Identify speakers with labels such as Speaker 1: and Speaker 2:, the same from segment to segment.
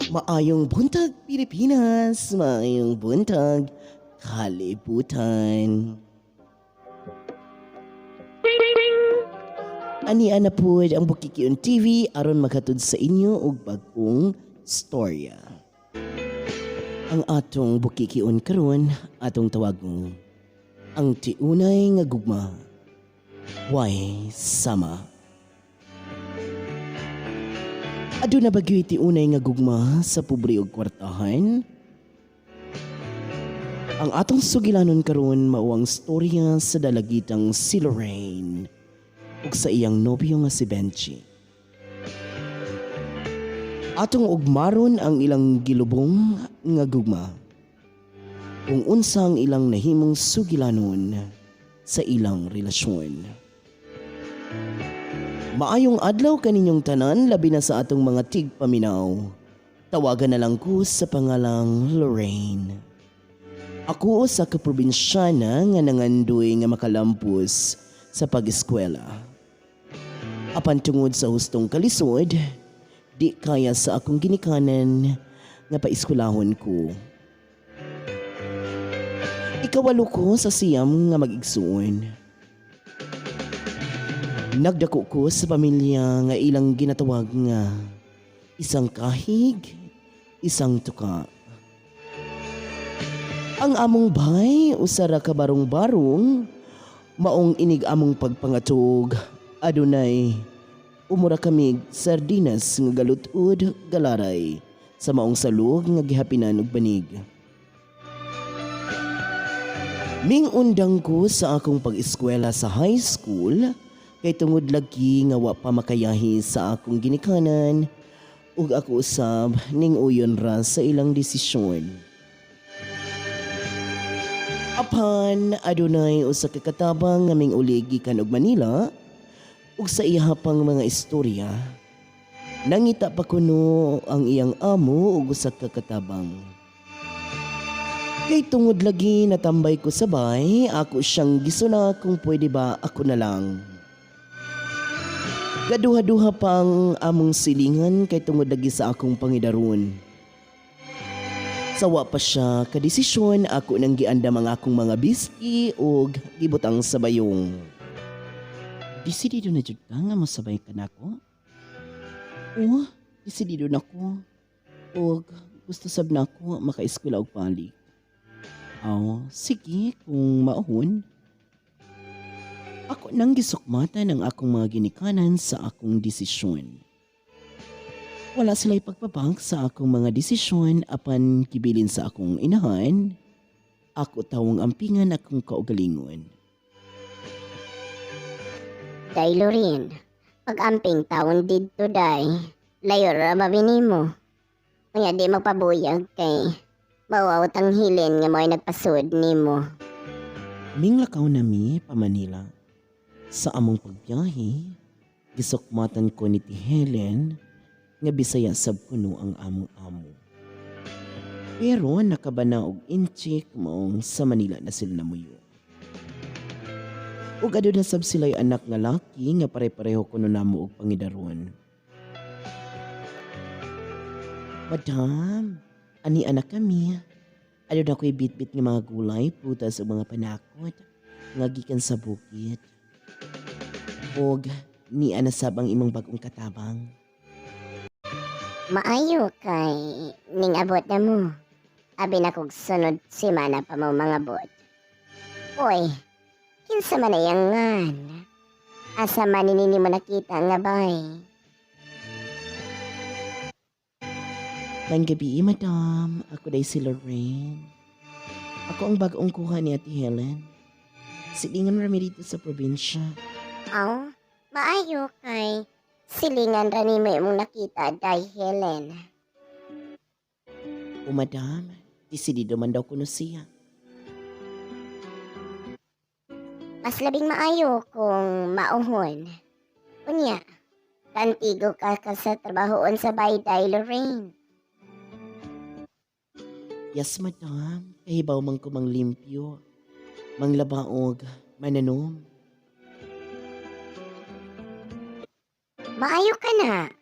Speaker 1: Maayong buntag, Pilipinas, maayong buntag, kalibutan. Ani ana pod ang Bukikion TV aron makatud sa inyo og bag-ong storya. Ang atong Bukikion karon atong tawagon ang tiunay nga gugma. Way sama. Aduna ba gyud tiunay nga gugma sa pobre ug kwartahan? Ang atong sugilanon karon mao ang storya sa dalagitang si Lorraine ug sa iyang nobyo nga si Benji. Atong ugmaron ang ilang gilubong nga gugma. Kung unsa ang ilang nahimong sugilanon sa ilang relasyon. Maayong adlaw kaninyong tanan, labi na sa atong mga tigpaminaw. Tawagan na lang ko sa pangalang Lorraine. Ako sa kaprobinsyana nga nangandoy nga makalampos sa pag-eskwela. Apan tungod sa hustong kalisod, di kaya sa akong ginikanan nga paeskwelahon ko. Ikawalo ko sa 9 nga mag-igsuon. Nagdako ko sa pamilya nga ilang ginatawag nga isang kahig, isang tuka. Ang among bay usa ra ka barong-barong maong inig among pagpangatog adunay umura kamig sardinas nga galutud galaray sa maong salog nga gihapinan og banig. Ming undang ko sa akong pag-eskwela sa high school kay tungod lagi nga wa pa makayahi sa akong ginikanan ug ako usab ning uyon ra sa ilang desisyon. Apan adunay usa ka katabang nga ming uli gikan og Manila ug sa iyaha pang mga istorya nangita pa kuno ang iyang amo ug usa ka katabang. Kay tungod lagi natambay ko sa bay, ako siyang gisuna kung pwede ba ako na lang. Gaduha-duha pa ang among silingan kay tungod lagi sa akong pangidaron. Sawa pa siya kadesisyon, ako nang giandam ang akong mga biski ug gibutang sa bayong. Desidido na jud ka nga mosabay ka nako? Oo, desidido na ko. Ug gusto sab nako makaeskwela og balik. Aw, sige kung maohon. Ako nang gisukmatan ang akong mga ginikanan sa akong desisyon. Wala sila'y pagpabag sa akong mga desisyon apan gibilin sa akong inahan, ako tawong ampingan akong kaugalingon.
Speaker 2: Day Lorin, pag-amping taon didto day, layo ra ba mo? Kaya di magpabuyag kay mawawat ang hilin nga mo'y nagpasud nimo.
Speaker 1: Minglakaw nami pa Manila. Sa among pagbiyahe, gisukmatan ko ni Ti Helen nga Bisaya sab kuno ang among amo. Pero nakabana og Intsik maong sa Manila na sila namuyo. Ug aduna sab sila'y anak nga laki nga pare-pareho kuno namo og pangidaron. Madam, ani anak kami. Aduna ko'y bitbit nga mga gulay, prutas ug mga panakot nga gikan sa bukid. Og ni ana sab ang imong bag-ong katabang.
Speaker 2: Maayo kay ning abot na mo. Abi na kog sunod semana pa mo mga bot. Uy, kinsa man ay ngan? Asa man ni mo nakita nga bay?
Speaker 1: Maayong gabi, madam. Ako day si Lorraine. Ako ang bag-ong kuha ni Ate Helen. Silingan rami dito sa probinsya.
Speaker 2: Aw, maayo kay silingan ra nimo imong nakita day Helen.
Speaker 1: O madam, desidido man daw kuno siya.
Speaker 2: Mas labing maayo kung mauhon. Unya, kantigo ka ka sa trabahoon sa bay day Lorraine.
Speaker 1: Yes, madam. Kahibaw man ko manglimpyo. Manglabaog, mananom.
Speaker 2: Maayo ka na.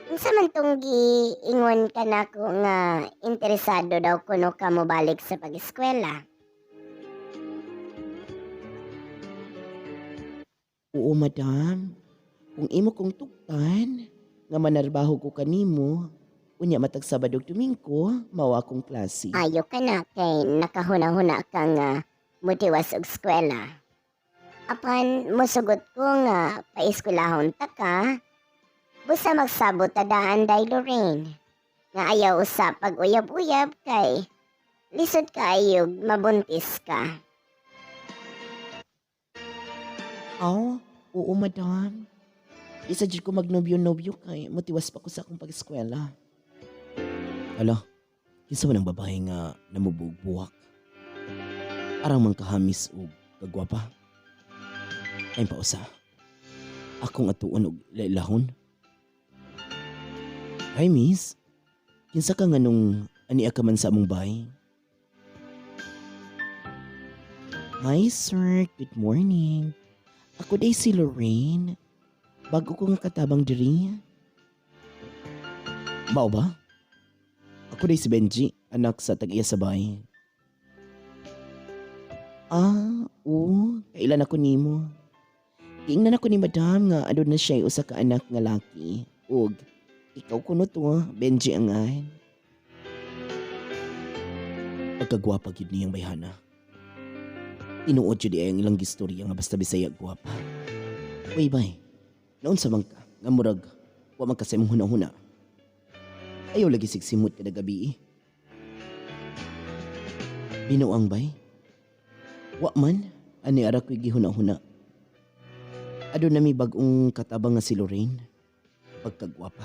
Speaker 2: Unsa man tong giingon ka nako nga interesado daw kuno ka mobalik sa pag-eskwela?
Speaker 1: Oo, madam. Kung imo kong tugtan, nga manarbaho ko kanimo, unya matag Sabado ug Domingo, mao akong klase.
Speaker 2: Ayo ka na kay nakahuna-huna ka nga mutiwas og eskwela. Apan mosugot ko nga paeskwelahon ta ka, busa magsabot ta daan day Lorraine. Nga ayaw usa pag uyab-uyab kay lisod kaayog mabuntis ka.
Speaker 1: Aw, oo madam. Isa jud ko magnobyo-nobyo kay motiwas pa ko sa akong pag-eskwela. Ala, kinsa man ang babae nga namubugbuwak? Arang man kahamis og kagwapa. Ay pausa. Akong atuon og lailahon. Hi miss. Kinsa ka nga nung ania ka man sa among bahay? Hi sir, good morning. Ako day si Lorraine. Bago ko nga katabang diri. Mao ba? Ako day si Benji, anak sa tag-iya sa bahay. Ah, oo. Kailan ako nimo? Giingnan ako ni madam nga aduna na siya usa ka anak nga laki. Ug ikaw kuno to, ah, Benji angan. Pagkagwapa gyud niyang bayhana. Tinuod jud ay ang ilang gistorya nga basta Bisaya gwapa. Uy bay, naunsa man ka nga murag wa man ka sa imong hunahuna. Ayaw lagi sigsimot kada gabi eh. Binuang bay? Wa man, ani ara ko'y gihuna-huna. Aduna mi bag-ong katabang nga si Lorraine. Pagkagwapa.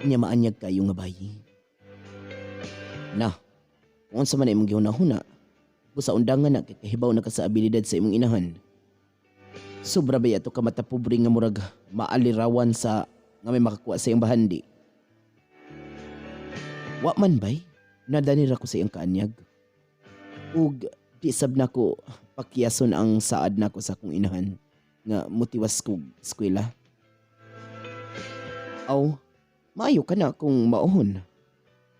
Speaker 1: Nya maanyag kayo nga bayi. Na, kung unsa man na imong gihuna-huna, busa undangan na kay kahibaw na ka sa abilidad sa imong inahan. Sobra ba ato ka mata pobre nga murag maalirawan sa nga may makakuha sa iyang bahandi. Wa man bay, nadanira ko sa iyang kaanyag. Ug di sab nako pakiyason ang saad nako sa akong inahan nga motiwas kog eskwela. Aw, maayo ka na kung maohon.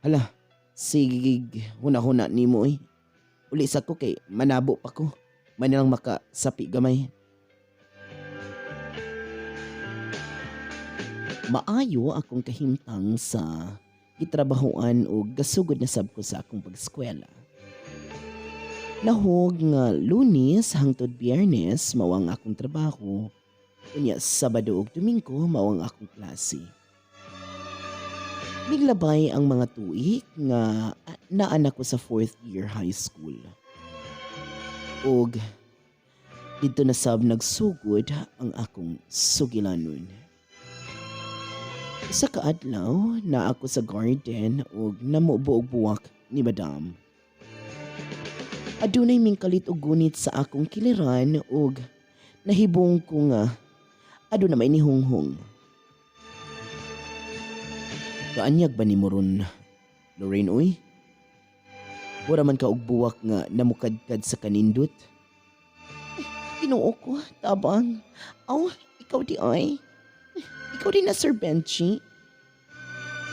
Speaker 1: Hala, sige huna-huna nimo eh. Uli sa ko kay manabo pa ko. May nilang makasapi gamay. Maayo akong kahimtang sa gitrabahoan o gasugod na sab ko sa akong pag-eskwela. Nahog nga Lunes hangtod Biyernes mao ang akong trabaho. Unya Sabado ug Domingo mao ang akong klase. Miglabay ang mga tuig nga naan ako sa fourth year high school. Og didto na sab nagsugod ang akong sugilanon. Sa kaadlaw na ako sa garden og namubo og buwak ni Madam. Adunay mingkalit og gunit sa akong kiliran og nahibong ko nga aduna may nihunghong. Kaanyag ba nimo ron, Lorraine oy? Wala man ka og buwak nga namukadkad sa kanindot. Ay, Ginoo ko, tabang. Aw, ikaw di ay. Ikaw din na Sir Benji.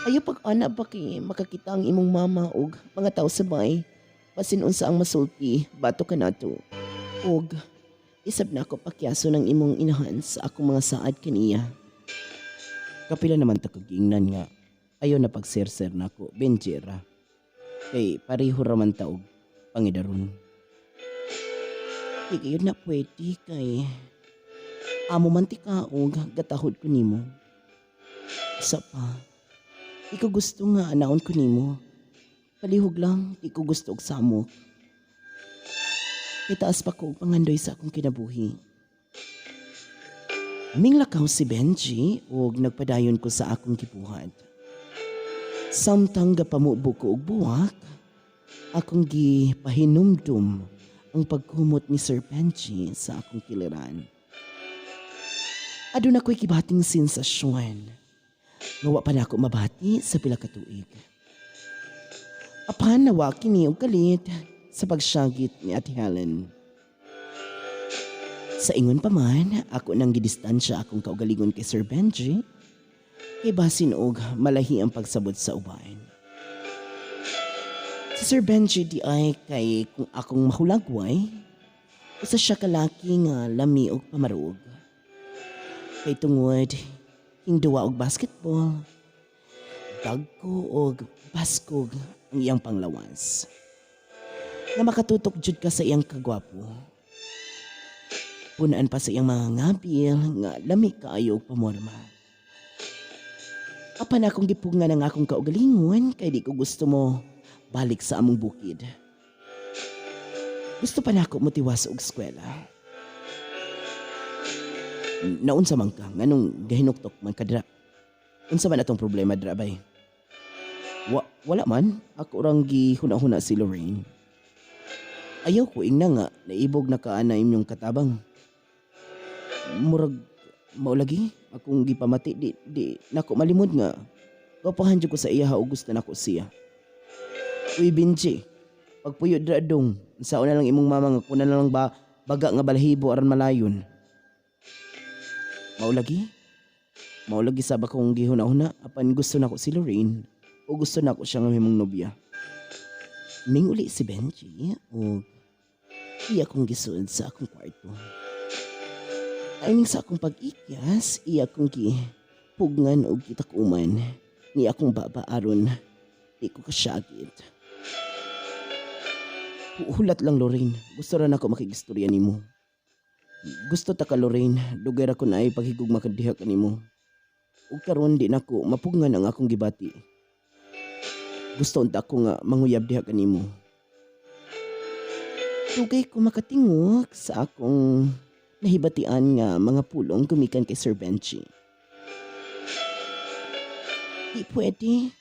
Speaker 1: Ayaw pag ana ba kay makakita ang imong mama og mga tao sa bay. Basin unsa ang masulti, bato ka nato. Og isab na ako pakyaso ng imong inahan sa akong mga saad kaniya. Kapila naman ta kag giingnan nga ayaw na pagserser nako, Benji ra. Kay pareho ra man ta og pangidaron. Di kayo na pwede kay amo man ti ka og gatahod ko nimo. Isa pa, di ko gusto nga anaon ko nimo. Palihog lang, di ko gusto og samok. Itaas pa ko og pangandoy sa akong kinabuhi. Minglakaw si Benji og nagpadayon ko sa akong gibuhat. Samtang gapamubo ko og buwak, akong gipahinumdum ang pagkumot ni Sir Benji sa akong kiliran. Aduna ko'y kibating sensasyon. Nga wa pa nako mabati sa pila ka tuig. Apan nawa kini og kalit sa pagsyagit ni Ate Helen. Sa ingon pa man, ako nang gidistansya akong kaugalingon kay Sir Benji. Kay basin og malahi ang pagsabot sa uban. Si Sir Benji di ay kay kung akong mahulagway, usa siya kalaki nga lami og pamarog. Kay tungod hingduwa og basketball, dagko og baskog ang iyang panglawas. Nga makatutok jud ka sa iyang kagwapo. Punaan pa sa iyang mga ngabil nga lami kaayo og pamorma. Apan akong gipugngan ang akong kaugalingon kay di ko gusto mo balik sa among bukid. Gusto pa nako motiwas og eskwela. Naunsa man ka, nganong gahinuktok man ka dira? Unsa man atong problema dira, bay? Wala man, ako rang gihuna-huna si Lorraine. Ayaw ko ingna nga naibog na ka ana inyong katabang. Murag maulagi akong gipamati, di nako malimod nga gwapahan jud ko sa iya og gusto nako siya. Uy Benji, pagpuyo dira dong, unsaon na lang imong mama nga kuna na lang ba baga nga balahibo aron malayon. Maulagi? Maulagi sa ba kong gihuna-huna apan gusto nako si Lorraine o gusto nako siya nga mahimong nobya. Minguli si Benji og iya kong gisuod sa akong kwarto. Timing sa akong pag-ikyas, iya kong gipugngan og gitakuman ni akong baba aron di ko kasyagit. Hulat lang, Lorraine, gusto ra nako makigistorya nimo. Gusto ta ka, Lorraine, dugay ra ko naay paghigugma kadiha kanimo. Ug karon di nako mapugngan ang akong gibati. Gusto unta ko nga manguyab diha kanimo. Dugay ko makatingog sa akong nahibatian nga mga pulong gumikan kay Sir Benji. Di pwede.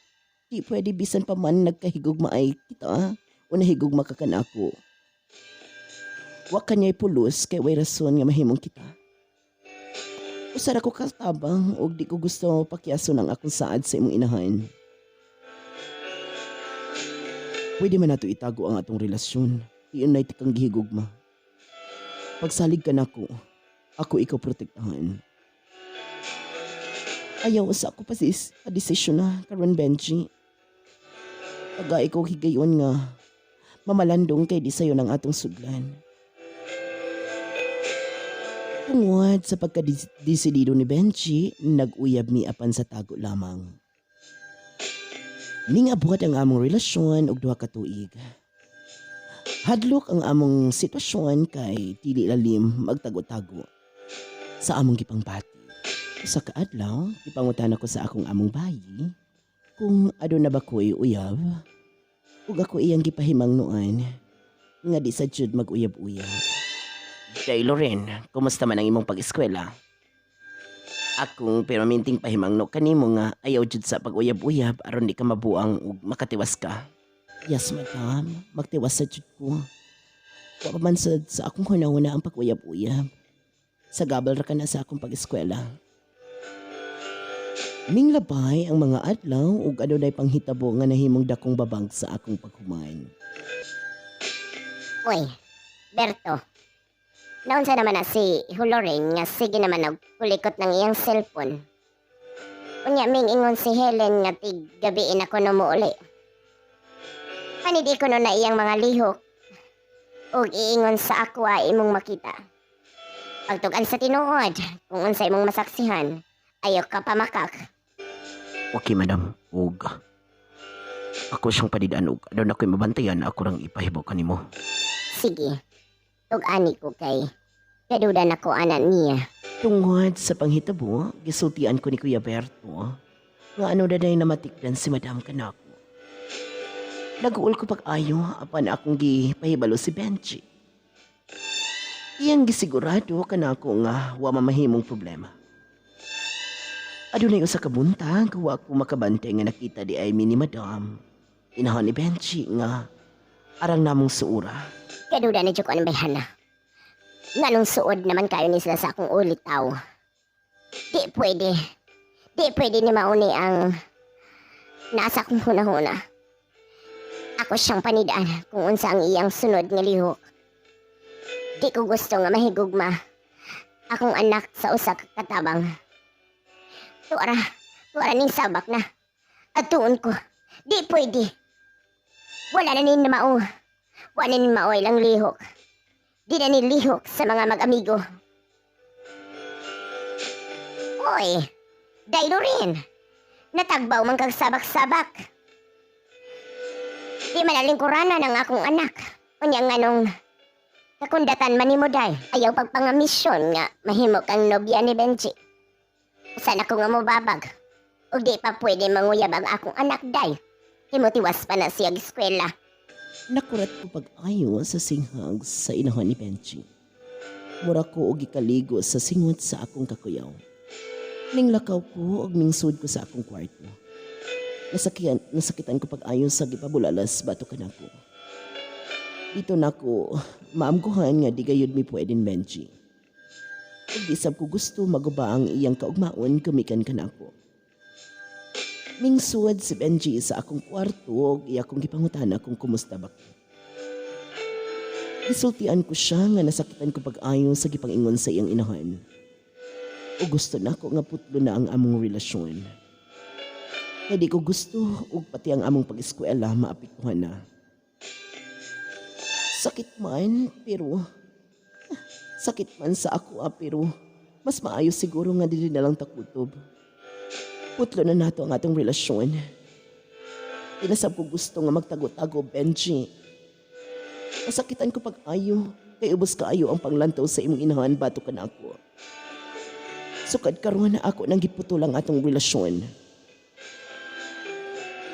Speaker 1: Di pwede bisan pa man nagkahigugma ay kita o nahigugma ka kanako. Wa kanya'y pulos kay way rason nga mahimong kita. Usa ra ko katabang og di ko gusto pakiason ang akong saad sa imong inahan. Pwede man nato itago ang atong relasyon. Iyon na kang gihigugma. Pagsalig ka nako, ako ikaw protektahan. Ayaw sa ako pa sis, pa-desisyon na karon, Benji. Taga ikaw higayon nga mamalandong kay di sayo ng atong sudlan. Tungod sa pagkadesidido ni Benji, nag-uyab mi apan sa tago lamang. Ningabot ang among relasyon og 2 ka tuig. Hadlok ang among sitwasyon kay dili lalim magtago-tago sa among gipangbati. Sa kaadlaw, gipangutan ako sa akong among bayi kung aduna ba ko'y uyab ug ako iyang gipahimangnoan nga di sa jud mag-uyab-uyab. Day Loren, kumusta man ang imong pag-eskwela? Akong permanenteng pahimangno kanimo nga ayaw jud sa pag-uyab-uyab aron di ka mabuang ug makatiwas ka. Yes, madam. Magtiwas sa jud ko. Wa pa man sad sa akong hunahuna ang pag-uyab-uyab. Sagabal ra ka na sa akong pag-eskwela. Minglabay ang mga adlaw ug adunay panghitabo nga nahimong dakong babag sa akong paghuman.
Speaker 2: Uy, Berto. Naunsa naman na si Lorraine nga sige naman og kulikot ng iyang cellphone? Unya ming ingon si Helen nga tig gabiin ako no muuli. Panidi ko no na iyang mga lihok ug iingon sa ako ay imong makita. Pagtugan sa tinuod, kung unsa imong masaksihan, ayaw ka pamakak.
Speaker 1: Okay, madam. Ug ako siyang padidaan ug aduna ko'y mabantayan, ako rang ipahibaw kanimo.
Speaker 2: Sige, tug-ani ko kay kaduda na ko ana niya.
Speaker 1: Tungod sa panghitabo, gisultian ko ni Kuya Berto nga ano na day namatikdan si Madam kanako. Naguol ko pag-ayo apan akong gipahibalo si Benji. Iyang gisigurado kanako nga wa mamahimong problema. Adunay usa ka buntag, wa ko makabantay nga nakita di ay mi ni Madam. Inahan ni Benji nga arang namong suura.
Speaker 2: Kaduda na jud ko anang bayhana. Nganong suod naman kayo ni sila sa akong ulitaw? Di pwede. Di pwede ni mauni ang nasa akong hunahuna. Ako siyang panidaan kung unsa ang iyang sunod nga lihok. Di ko gusto nga mahigugma akong anak sa usa ka katabang. Tuara, Wala ning sabak na. Atuon ko. Di pwede. Wala na nin mao. Wala nin mao ilang lihok. Di na ni lihok sa mga mag-amigo. Oy, daylo rin. Natagbaw man kag sabak-sabak. Di man alingkuranan ang akong anak. Unya nga nung kakundatan man nimo day. Ayaw pagpangamisyon nga mahimo kang nobya ni Benji. Usan ako nga mobabag. Ug di pa pwede manguyab ang akong anak day. Himutiwas pa na siya eskwela.
Speaker 1: Nakurat ko pag-ayo sa singhag sa inahan ni Benji. Mura ko og gikaligo sa singot sa akong kakuyaw. Ninglakaw ko og mingsud ko sa akong kwarto. Nasakitan ko pag-ayo sa gipabulalas batok kanako. Dito nako maamguhan nga di gayud mi pwedeng Benji. Ug di sab ko gusto maguba ang iyang kaugmaon gumikan kanako. Mingsuwad si Benji sa akong kwarto ug iya akong gipangutana kung kumusta ba ko. Gisultian ko siya nga nasakitan ko pag-ayo sa gipangingon sa iyang inahan. O gusto nako nga putlo na ang among relasyon. Kay di ko gusto ug pati ang among pag-eskwela maapektuhan na. Sakit man sa ako ah, pero mas maayo siguro nga dili na lang takutob. Putlo na nato ang atong relasyon. Di na sab ko gusto nga magtago-tago, Benji. Masakitan ko pag-ayo, kay ubos kaayo ang panglantaw sa imong inahan batok kanako. Sukad karon na ako nang giputol ang atong relasyon.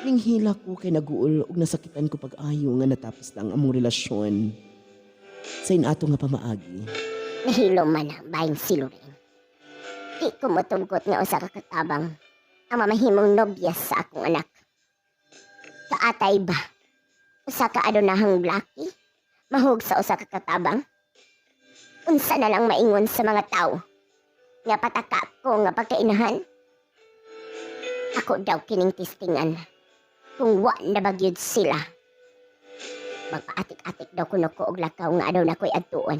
Speaker 1: Ninghila ko kay naguol ug nasakitan ko pag-ayo nga natapos lang among relasyon. Sa inato nga pamaagi.
Speaker 2: Nahilo man ang bayang silurin. Di ko motungkot nga usa ka katabang ang mamahimong nobya sa akong anak. Kaatay ba? Usa ka adunahang laki? Mahug sa usa ka katabang? Unsa na lang maingon sa mga tao? Nga pataka ko nga pagkainahan? Ako daw kining tistingan. Kung wa na bagyod sila. Magpaatik-atik daw kuno ko og lakaw nga adaw na ko'y adtuon.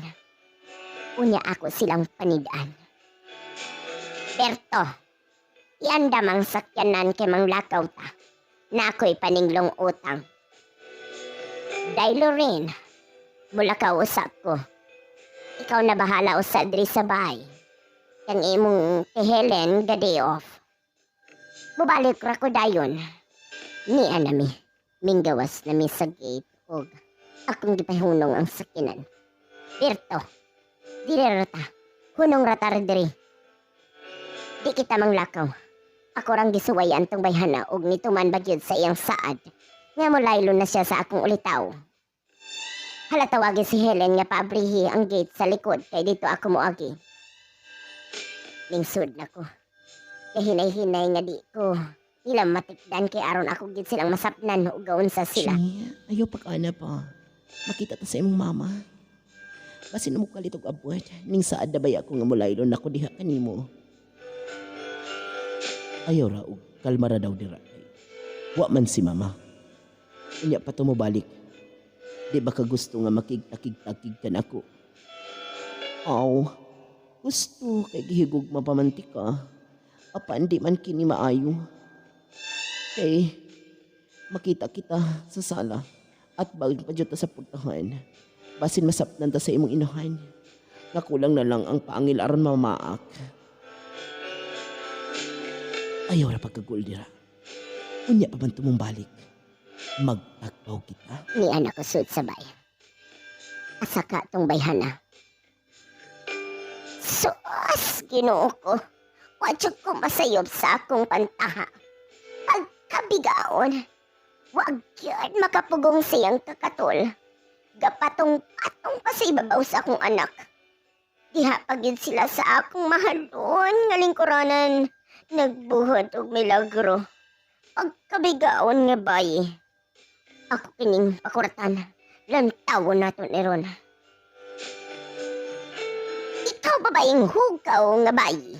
Speaker 2: Unya ako silang panidaan. Berto, iandam ang sakyanan kay manglakaw ta. Na ako'y paninglong utang. Dahil rin, mulakaw usap ko. Ikaw na bahala usa diri sa bahay. Kang imong kay Helen ga day off. Mubalik ra ko dayon. Ni anami, minggawas na mi sa gate og akong gipahunong ang sakyanan. Berto, diri ra ta. Hunong ra ta diri. Di kita manglakaw. Ako rang gisuwayan tong bayhana og nituman bagyod sa iyang saad. Nga molaylo na siya sa akong ulitaw. Hala, tawagi si Helen nga paabrihi ang gate sa likod kay dito ako moagi. Lingsud na ko. Kay hinay-hinay nga di ko nila matikdan kay aron ako gid silang masapnan ug gaunsa sila.
Speaker 1: Chi, ayaw pag-ana pa. Makita ta sa imong mama. Basin mo kalit og abot, ning saad na baya ko nga mulaylon nako diha kanimo. Ayaw ra og kalma ra daw dira. Wa man si mama. Unya pa to mobalik. Di ba ka gusto nga makigtakig-takig ka nako? Aw, gusto kay gihigog mapamanti ka. Apan di man kini maayo. Kay makita kita sa sala at balik pa jud ta sa pagtahan. Basin masapnan ta sa imong inahan. Nga kulang na lang ang paangil aron mamaak. Ayaw ra pagkagul dira. Unya pa man tumumbalik. Magtagpaw kita.
Speaker 2: Ni anak ko sud sa bay. Asa ka tong bayhana? Sus, Ginoo ko. Wa jud ko masayob sa akong pantaha. Pagkabigaon, wag gyud makapugong siyang kakatol. Gapatong-patong pa sa ibabaw sa akong anak. Diha pa gyud sila sa akong mahalon nga lingkuranan. Nagbuhat og milagro. Pagkabigaon nga bayi. Ako kining pakuratan. Lantawon nato ni Ron. Ikaw babaeng hugaw nga bayi.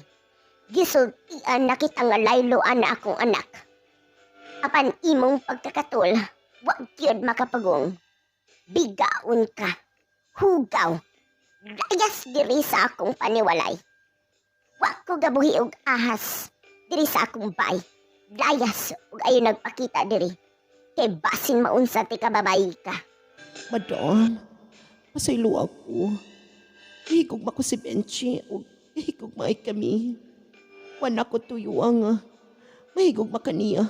Speaker 2: Gisultian na kita nga layloan na akong anak. Apan imong pagkakatol, wa gyud makapagong. Bigaon ka. Hugaw. Layas diri sa akong paniwalay. Wa ko gabuhi og ahas. Diri sa akong bay. Layas ug ayo nagpakita diri. Kay basin maunsa ti ka babae ka.
Speaker 1: Madam, pasaylo ako. Gihigugma ko si Benchi ug gihigugmaay kami. Wala ko tuyo ang mahigugma kaniya.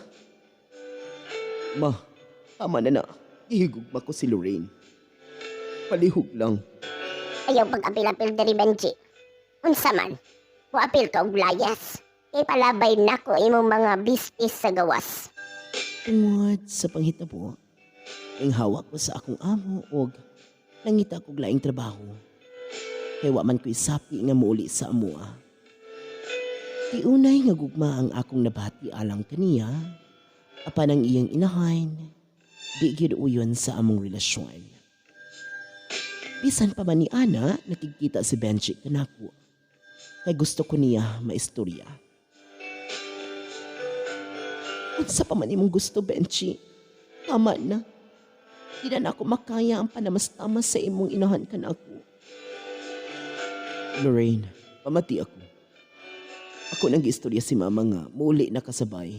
Speaker 1: Ma, tama na na. Gihigugma ko si Lorraine. Palihog lang.
Speaker 2: Ayaw pag-apil-apil diri, Benji. Unsa man, muapil ka og layas. Kay palabay nako imong mga bispis sa gawas.
Speaker 1: Tungod sa panghitabo, ang hawak ko sa akong amo og nangita kog laing trabaho. Kay wa man ko isapi nga muuli sa amoa. Tiunay nga gugma ang akong nabati alang kaniya, apan ang iyang inahan, di gyud uyon sa among relasyon. Bisan pa man ni Ana, nakikita si Benji kanako. Kay gusto ko niya maistorya. Unsa pa man imong gusto, Benchi? Tama na. Di na nako makaya ang panamastamas sa imong inahan kanako. Lorraine, pamati ako. Ako nang giistorya si mama nga muuli na kasabay.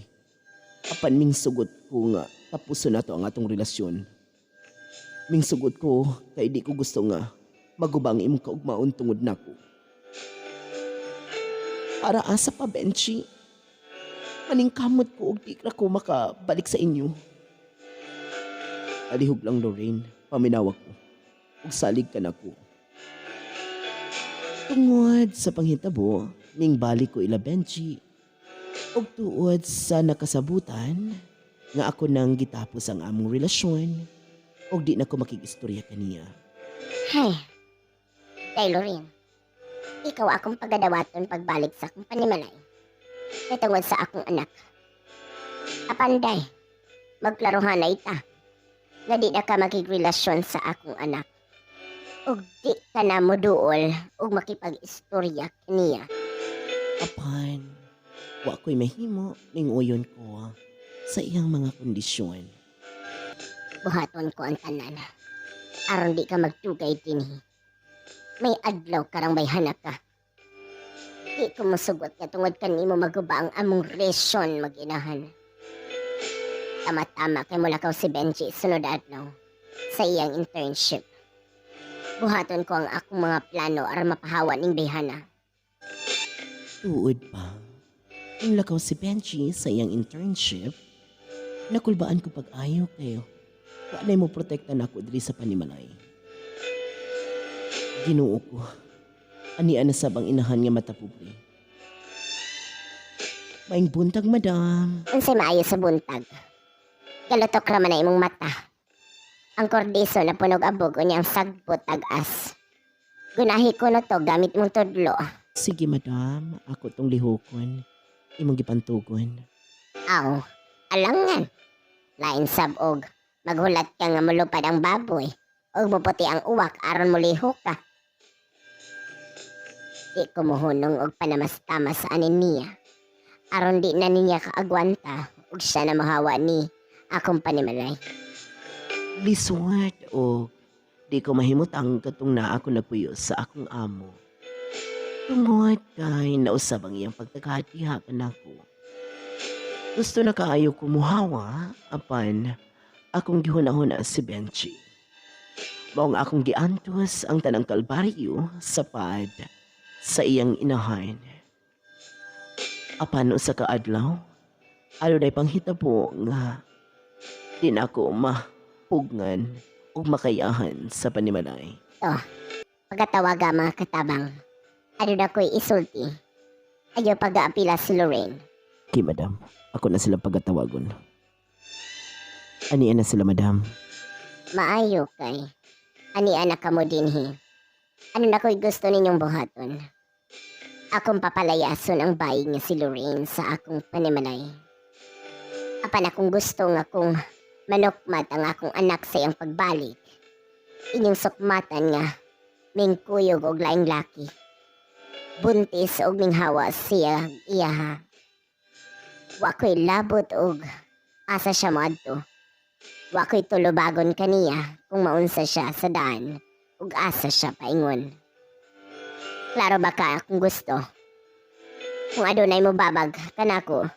Speaker 1: Apan ming sugot ko nga tapuson nato ang atong relasyon. Ming sugot ko kay di ko gusto nga maguba ang imong kaugmaon tungod nako. Para asa pa, Benchi? Maningkamot ko og di ra ko makabalik sa inyo. Alihog lang, Lorraine, paminawa ko. Ug salig ka nako. Tungod sa panghitabo, ning balik ko ila Benchi. Ug tuod sa nakasabutan nga ako nang gitapos ang among relasyon ug di na ko makig-istorya kaniya.
Speaker 2: Hay. Day Lorraine, ikaw akong pagadawaton pagbalik sa akong panimalay. Kay tungod sa akong anak. Apan day, magklaruhan na ita. Nga di na ka makigrelasyon sa akong anak. Ug di ka na moduol ug makipag-istorya kaniya.
Speaker 1: Apan, wa ko'y mahimo ning uyon ko sa iyang mga kondisyon.
Speaker 2: Buhaton ko ang tanan. Aron di ka magtugay dinhi. May adlaw karang bayhana ka. Di ko mosugot nga tungod kanimo maguba ang among resyon mag-inahan. Tama-tama kay mulakaw si Benji sunod adlaw sa iyang internship. Buhaton ko ang akong mga plano aron mapahawa ning bayhana.
Speaker 1: Tuod pa. Nung lakaw si Benji sa iyang internship, nakulbaan ko pag-ayo kayo. Wa mo protekta nako diri sa panimalay. Ginoo ko. Ani na sab ang inahan nga mata pobre. Maing buntag, madam.
Speaker 2: Unsay maayo sa buntag? Galutok ra man na imong mata. Ang kordiso na punog abog unya ang sagbot tag-as. Gunahi ko no to gamit mong tudlo.
Speaker 1: Sige, madam, ako tong lihokon. Imong gipantugon.
Speaker 2: Aw, alangan. Lain sab og maghulat ka nga mulupad ang baboy ug muputi ang uwak aron mulihok ka. Di ko muhunong og panamastamas sa anin niya. Aron di na niya kaagwanta ug siya na mahawa ni akong panimalay.
Speaker 1: Liswat o di ko mahimutang katong naa ako nagpuyo sa akong amo. Tungod kay nausab ang iyang pagtagatiha kanako. Gusto na kaayo kumuhawa apan akong gihuna-huna si Benji. Maong akong giantos ang tanang kalbaryo sa pad sa iyang inahan. Apan usa ka adlaw, adunay panghitabo nga di na ako mapugngan ug makayahan sa panimalay.
Speaker 2: Pagkatawaga mga katabang. Aduna ko'y isulti. Ayaw pag-aapila si Lorraine.
Speaker 1: Okay, madam. Ako na sila pagkatawagon. Anian na sila, madam.
Speaker 2: Maayo kay. Ani anak ka mo dinhi. Ano na ko'y gusto ninyong buhaton? Akong papalayason ang bayi nga si Lorraine sa akong panimalay. Apan akong gusto nga kung manukmat ang akong anak sa iyang pagbalik. Inyong sukmatan nga mingkuyog og laing laki. Buntis og minghawa siya iyaha. Wa ko'y labot og asa siya moadto. Wa ko'y tulubagon kaniya kung maunsa siya sa daan ug asa siya paingon. Klaro ba ka kung gusto? Kung adunay mo babag kanako,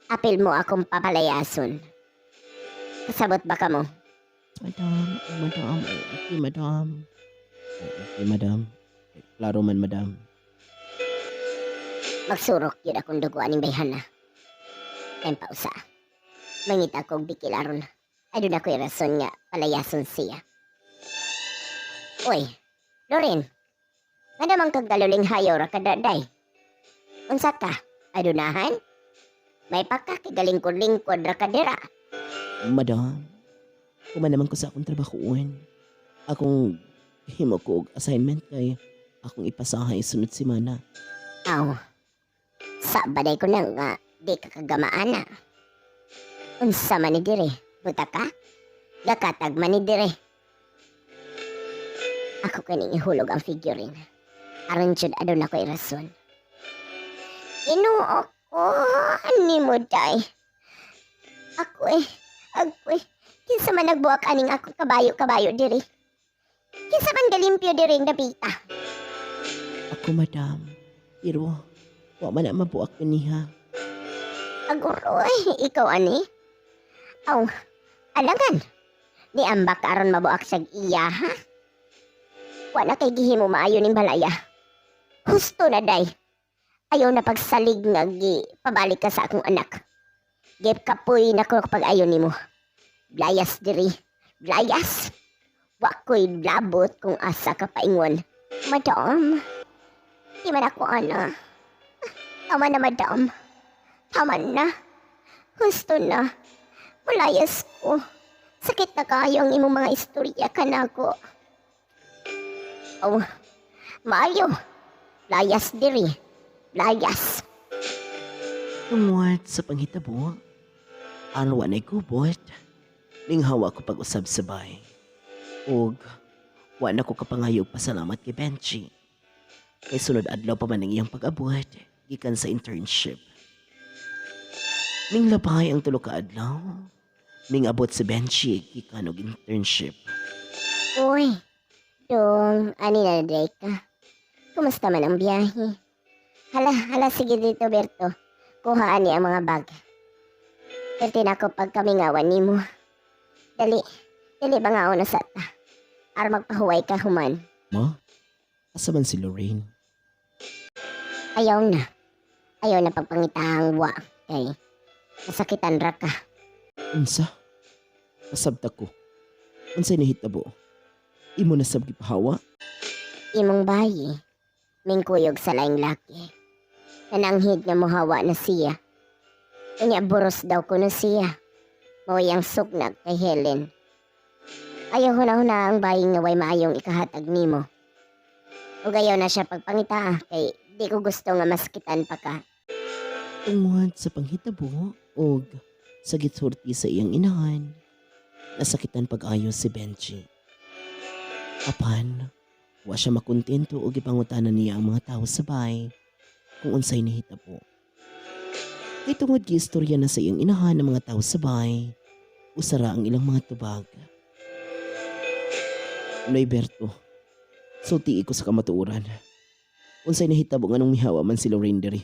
Speaker 2: apil mo akong papalayason. Kasabot ba ka mo?
Speaker 1: Madam, oh, madam, oh, okay, madam. Oh, okay, madam. Klaro man, madam.
Speaker 2: Magsurok yun akong dugo aning bayhana. Kay pausa. Mangita kog bikil aron. Aduna ko'y rason nga palayason siya. Uy, Loren. Nga naman kag galuling hayaw ra kadaday. Unsa ka? Adunahan? May pagkakigalingkod-lingkod ra kadira.
Speaker 1: Madam, kuman naman ko sa akong trabahoon. Akong himo ko og assignment kay akong ipasahay sunod semana.
Speaker 2: Aw, sa baday ko na nga, di ka kagamaana. Unsa man ni dire, buta ka? Gakatag man ni dire. Ako kaning ihulog ang figurine. Aron jud aduna ko'y rason. Ginoo ko, ani mo day. Ako eh, ako eh. Kinsa man nagbuak aning akong kabayo-kabayo dire? Kinsa man galimpyo dire ang dapita?
Speaker 1: Ako, madam. Pero, wa man na mabuak niha.
Speaker 2: Aguroy, ikaw ani? Aw, alangan. Ni ambak aron mabuak siyag iya, ha? Wa na kay gihimo maayo ning balaya. Husto na day. Ayaw na pagsalig nga gi pabalik ka sa akong anak. Gip kapoy na ko kapag ayo nimo. Blayas diri. Blayas. Wa ko'y labot kung asa ka paingon. Madam, di man ako ana. Tama na, madam. Tama na. Gusto na. Malayas ko. Sakit na kayo ang imong mga istorya kanako. Oh, maayo. Layas diri. Layas.
Speaker 1: Tungod sa panghitabo, aron wa na'y gubot, minghawa ko pag-usab sa bay. Ug wa na ko kapangayo og pasalamat kay Benji. Kay sunod adlaw pa man ang iyang pag-abot gikan sa internship. Minglabay ang 3 ka adlaw. Mingabot si Benji gikan og internship.
Speaker 2: Uy, dong, ani na day ka. Kumusta man ang biyahe? Hala, hala, sige dito, Berto. Kuha ani ang mga bag. Perti na ako pag kamingawan nimo. Dali, dali ba nga na sa ta? Aron magpahuway ka human.
Speaker 1: Ma, asa man si Lorraine?
Speaker 2: Ayaw na. Ayaw na pagpangitahang wa. Kay, masakitan ra ka.
Speaker 1: Unsa? Pasabta ko. Unsay nahitabo? Imo na sab gipahawa?
Speaker 2: Imong bayi, mingkuyog sa laing laki. Nananghid nga muhawa na siya. Unya buros daw kuno siya. Mao ang sugnag kay Helen. Ayaw huna-huna ang bayi nga way maayong ikahatag nimo. Ug ayaw na siya pagpangita kay di ko gusto nga masakitan pa ka.
Speaker 1: Tungod sa panghitabo og sa gisurti sa iyang inahan, nasakitan pag-ayo si Benji. Apan, wa siya makontento og gipangutana niya ang mga tao sa bay kung unsay nahitabo. Kay tungod giistorya na sa iyang inahan ang mga tao sa bay, usara ang ilang mga tubag. Noy Berto, sultii ko sa kamatuoran. Unsay nahitabo nganong mihawa man si Lorraine diri?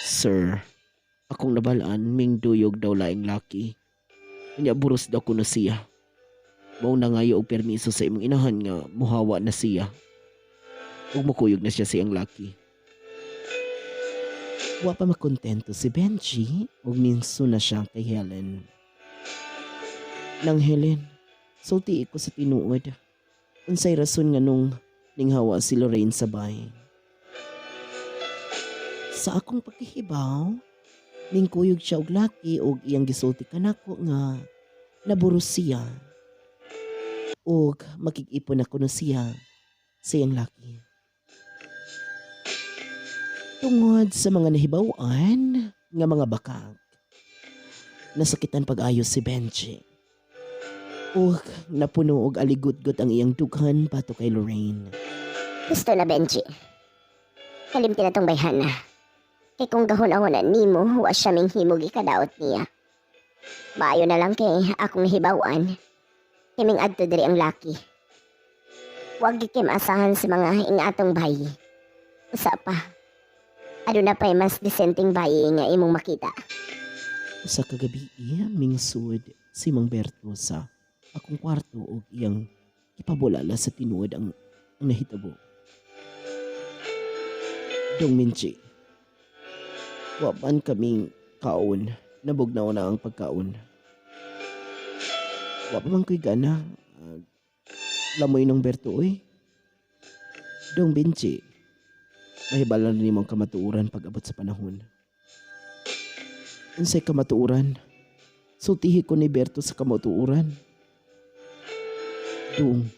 Speaker 1: Sir, akong nabalaan ming duyog daw laing laki. Unya buros daw kuno siya. Mao nangayo og permiso sa imong inahan nga muhawa na siya. Ug mukuyog na siya sa iyang laki. Wa pa makontento si Benji ug minso na siya kay Helen. Nang Helen, sulti ko sa tinuod. Unsay rason nga nung ninghawa si Lorraine sa bay? Sa akong pagkahibaw, ningkuyog siya og laki og iyang gisulti kanako nga naburos siya. Og makig-ipon na kuno siya sa iyang laki. Tungod sa mga nahibaw-an nga mga bakag, nasakitan pag-ayo si Benji. Ug napuno og aligutgot ang iyang dughan pato kay Lorraine.
Speaker 2: Gusto na, Benji. Kalimti na tong bayhana. Kay kung gahon-ahonan nimo, wa siya ming himog ikadaot niya. Maayo na lang kay akong hibawan. Kiming adto diri ang laki. Wag gyud kay maasahan sa mga ingatong bayi. Usa pa. Aduna pa'y mas disenteng bayi nga imong makita.
Speaker 1: Usa ka gabi, mingsud si Mang Berto sa akong kwarto og iyang ipabulala sa tinuod ang nahitabo. "Dong Minchi, wa man kaming kaon, nabugnaw na ang pagkaon. Wa pa man ko'y gana. Lamoy ng Berto, oy." "Dong Benchi, mahibalan nimo ang kamatuoran pag abot sa panahon." "Unsay kamatuoran? Sultihi ko ni Berto sa kamatuoran." "Dong,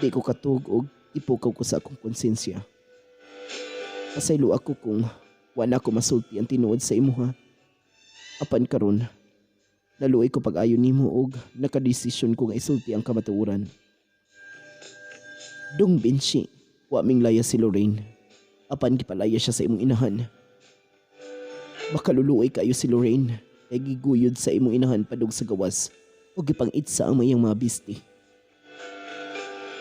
Speaker 1: di ko katug og ipukaw ko sa akong konsensya. Pasaylo ako kung wala ko masulti ang tinuod sa imuha. Apan karon, naluoy ko pag-ayo nimo og nakadesisyon ko nga isulti ang kamatuoran. Dong Benchi, wa ming laya si Lorraine. Apan gipalaya siya sa imong inahan. Makaluluoy kayo si Lorraine kay giguyod sa imong inahan padung sa gawas ug gipang-itsa ang iyang mga bisti.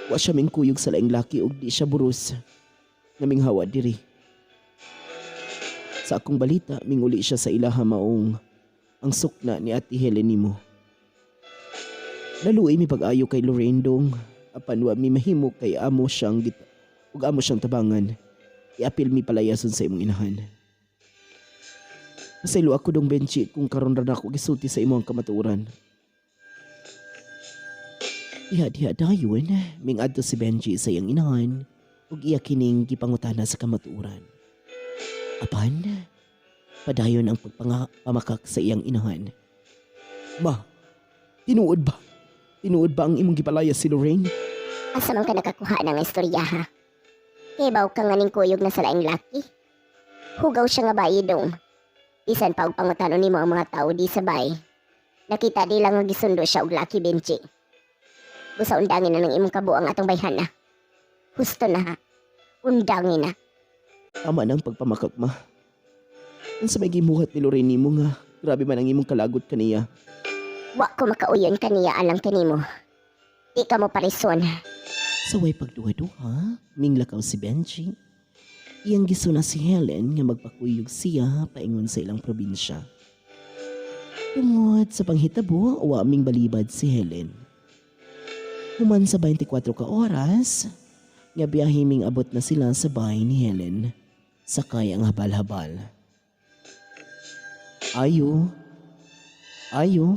Speaker 1: Wa siya mingkuyog sa laing laki ug di siya buros nga minghawa diri. Sa akong balita, minguli siya sa ilaha maong ang sukna ni Ate Helen nimo. Naluoy mi pag-ayo kay Lorraine, dong, apan wa mi mahimo kay amo siyang git ug amo siyang tabangan. Iapil mi palayason sa imong inahan. Pasaylo ako, Dong Benchi, kung karon ra nako gisulti sa imo ang kamatuoran." Diha diha dayon, mingadto si Benji sa iyang inahan ug iya kining gipangutana sa kamatuoran. Apan, padayon ang pagpamakak sa iyang inahan. "Ma, tinuod ba? Tinuod ba ang imong gipalaya si Lorraine?"
Speaker 2: Asa man ka nakakuha ng istorya, ha? Kibaw ka nga ning kuyog na sa laing laki. Hugaw siya nga bayi, dong. Bisan pa og pangutano nimo ang mga tao di sa bay. Nakita di lang nga gisundo siya og laki, Benji. Busa undangin na ng imong kabuang atong bayhana. Husto na, ha. Undangin na.
Speaker 1: "Tama na ang pagpamakak, ma. Unsa may gimuhat ni Lorraine nimo nga grabe man ang imong kalagot kaniya?"
Speaker 2: Wa ko makauyon kaniya alang kanimo. Di ka mo parison.
Speaker 1: Sa way pagduha-duha, minglakaw si Benji. Iyang gisuna si Helen nga magpakuyog siya paingon sa ilang probinsya. Tungod sa panghitabo, wa ming balibad si Helen. Human sa 24 ka oras nga biyahe, ming abot na sila sa bahay ni Helen. Sakay ang habal-habal. "Ayo. Ayo.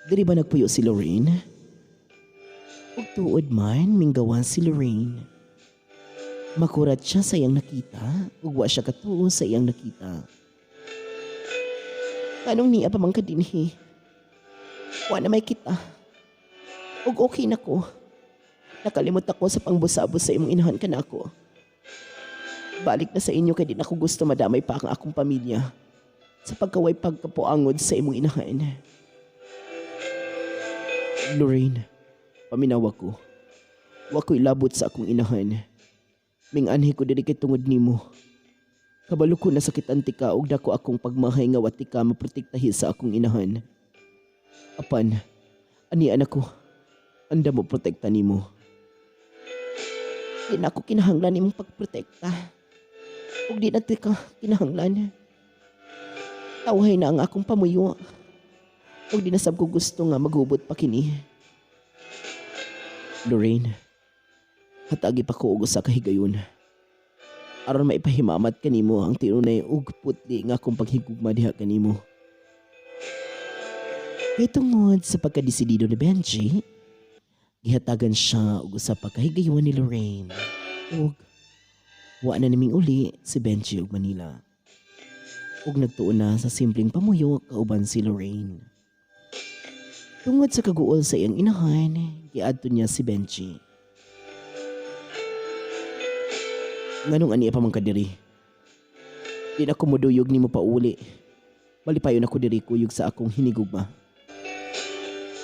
Speaker 1: Diri ba nagpuyo si Lorraine?" Ug tuod man, minggawan si Lorraine. Makurat siya sa iyang nakita ug wa siya katuo sa iyang nakita. "Anong niya pa man ka dinhi? Wa na may kita. Ug okay na ko. Nakalimot ako sa pangbusabos sa imong inahan kanako. Balik na sa inyo kay di na ko gusto madamay pa ang akong pamilya sa pagkaway pagkapuangod sa imong inahan." "Lorraine, paminawa ko. Wa ko'y labot sa akong inahan. Ming-anhi ko diri kay tungod nimo. Kabalo ko nasakitan tika ug dako akong pagmahay nga wa tika maprotektahi sa akong inahan. Apan, anian ako. Andam mo protekta nimo." "Di na ako kinahanglan imong pagprotekta. Ug di na tika kinahanglan. Tawhay na ang akong pamuyo. Ug di na sab ko gusto nga maghubot pa kini." "Lorraine, hatagi pa ko og usa ka higayon aron maipahimamat kanimo ang tinunay ug putli nga akong paghigugma diha kanimo." Kay tungod sa pagkadesidido ni Benji, gihatagan siya og usa pa ka higayon ni Lorraine. Ug wa na naming uli si Benji og Manila. Ug nagtuon na sa simpleng pamuyo kauban si Lorraine. Tungod sa kaguol sa iyang inahan, giadto niya si Benji. "Nganong ani pa man ka diri? Di na ko moduyog nimo pauli. Malipayon ako diri kuyog sa akong hinigugma."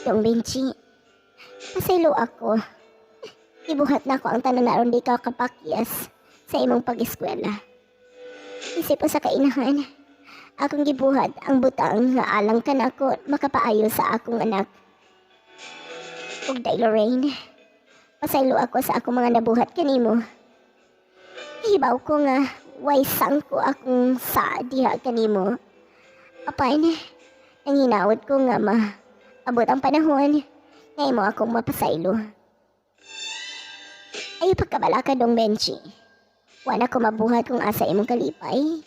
Speaker 2: Dong Benji, pasaylo ako. Ibuhat na ako ang tanan aron di ka kapakyas sa imong pag-eskwela. Isip ko sa kainahan, akong gibuhat ang butang nga alang kanako makapaayo sa akong anak. Ug day Lorraine, pasaylo ako sa akong mga nabuhat kanimo. Hibaw ko nga Way sangko akong sa diha kanimo. Apan, nang hinaot ko nga ma abot ang panahon nga imo akong mapasaylo. Ayaw pagkabalaka, Dong Benchi. Wala ko mabuhat kung asa imong kalipay.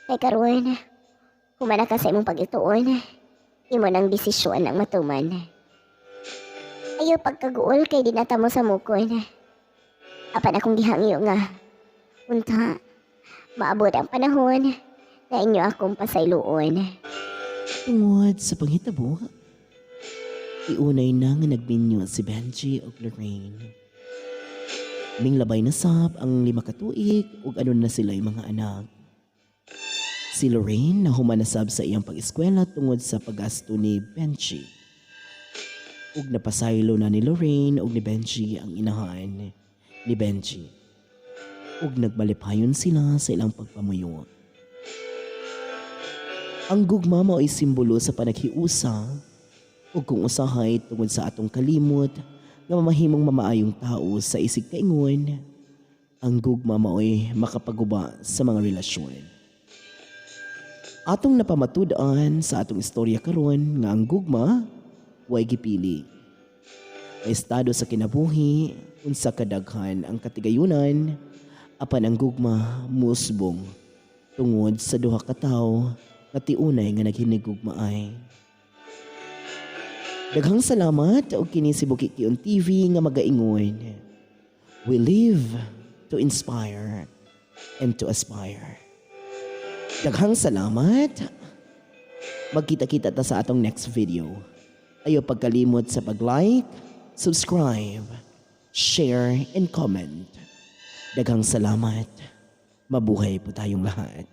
Speaker 2: Kay karon, humana ka sa imong pag-ituon, imo nang desisyon ang matuman. Ayaw pagkaguol kay di na ta mo samukon. Apan akong gihangyo nga, unta, maabot ang panahon na inyo akong pasayloon.
Speaker 1: Tungod sa panghitabo, tiunay na nga nagminyo si Benji ug Lorraine. Minglabay na sab ang 5 ka tuig ug anon na sila'y mga anak. Si Lorraine nahuman na sab sa iyang pag-eskwela tungod sa paggasto ni Benji. Ug napasaylo na ni Lorraine ug ni Benji ang inahan ni Benji. Ug nagmalipayon sila sa ilang pagpamuyo. Ang gugma mao'y simbolo sa panaghiusa ug kung usahay tungod sa atong kalimot nga mamahimong mamaayong tao. Sa isig kaingon, ang gugma mao'y makapaguba sa mga relasyon. Atong napamatud-an sa atong istorya karon nga ang gugma way gipili. May estado sa kinabuhi, unsa kadaghan ang katigayunan, apan ang gugma muusbong tungod sa duha ka tawo nga tiunay nga naghinigugmaay. Daghang salamat, og kini si Bukikion TV nga magaingon: We live to inspire and to aspire. Daghang salamat. Magkita-kita ta sa atong next video. Ayaw pagkalimot sa pag-like, subscribe, share, and comment. Daghang salamat. Mabuhay po tayong lahat.